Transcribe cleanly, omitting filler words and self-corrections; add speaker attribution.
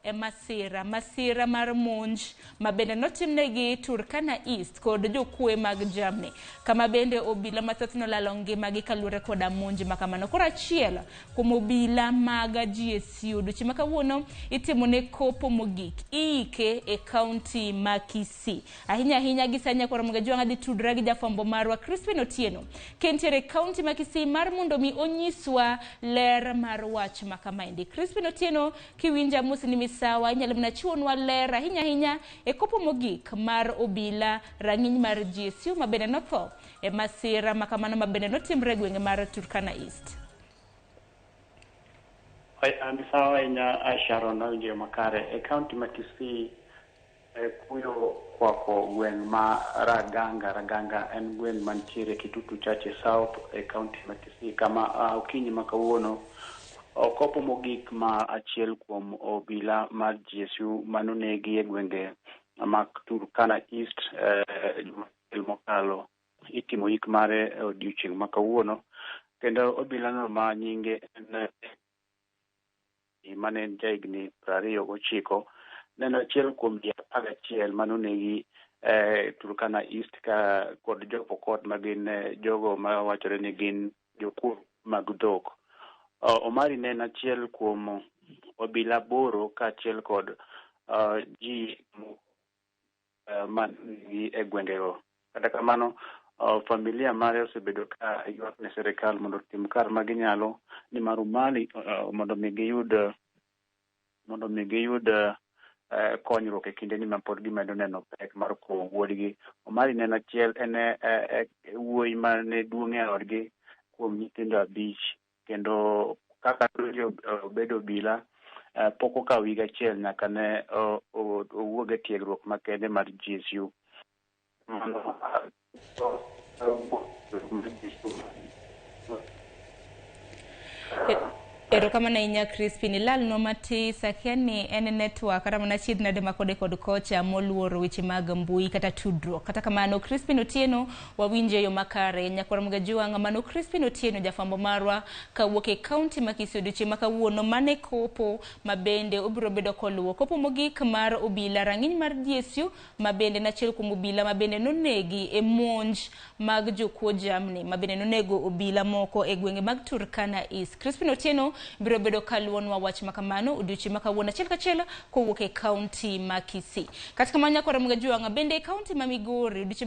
Speaker 1: e masira masira mar monj ma bende notimnegi Turkana East kod jokwe mag jamni kama bende obila mathoth nolalo ngimagi kaluwore koda monj ma kamano. Koro achiel kuom obila mag GSU odiochieng' ma kawuono itimone kopo mogik iike e kaunti ma Kisii. Ahinya ahinya gi sani nyakwar Ramogi Ajwang' adhi tudra gi jafwambo marwa Crispin Otieno kentiere e kaunti ma Kisii mar mondo mi onyiswa ler mar wach ma kamaendi. Crispin Otieno kiwinja amosi ni misawa inyalo mana chiwonwa ler ahinya ahinya e kopo mogik mar obila rang'iny mar GSU ma bende notho e masira ma kamano ma bende notimre e gwenge mar Turkana East.
Speaker 2: Misawa ahinya Sharon awinjo makare. E kaunti ma Kisii kuyo kwako gweng' ma Raganga. Raganga en gweng' mantiere Kitutu Chache South e kaunti ma Kisii kama okinyi ma kawuono okopo mogik ma achiel kuom obila mar GSU manonegi e gwenge mag Turkana East juma mokalo itimo yik mare e odiochieng' ma kawuono kendo obilano ma nyinge en mane en jahigni 29 ne en achiel kuom ji 11 manonegi Turkana East ka kod jo Pokot ma gin jogo ma wachore ni gin jokuo mag dhok. Omari ne en achiel kuom obila 8 kaachiel kod ji manigi e gwengego. Kata kamano familia mare osebedo ka ywak ne sirikal mondo otim kar ma ginyalo nimar Omari mondo mi giyud konyruok e kindeni ma pod gimedo neno pek mar kowo wuodgi. Omari ne en achiel en wuoyi mane duong' e odgi kuom nyithindo 5 kendo kaka obedo obila pok okawo higa achiel nyaka ne owuog e tiegruok makende mar GSU. Mano
Speaker 1: Erokamano ahinya Crispin, ilalnwa matis, akia ni en network kata mana achiedh nade ma kode kod kocha moluoro weche mag mbui kata tudruok. Kata kamano Crispin Otieno wawinje e yo makare. Nyakwar Ramogi Ajwang' mano Crispin Otieno jafwambo marwa kawuok e kaunti ma Kisii odiochieng' ma kawuono mane kopo ma bende obiro bedo koluwo kopo mogik mar obila rang'iny mar GSU ma bende en achiel kuom obila ma bende nonegi e monj mag jokuo jamni ma bende nonego obila moko e gwenge mag Turkana East. Crispin Otieno biro bedo kaluwonwa wach ma kamano odiochieng' ma kawuono achiel kachiel kowuok e kaunti ma Kisii. Kata kamano nyakwar Ramogi Ajwang' bende e kaunti ma Migori odiochieng'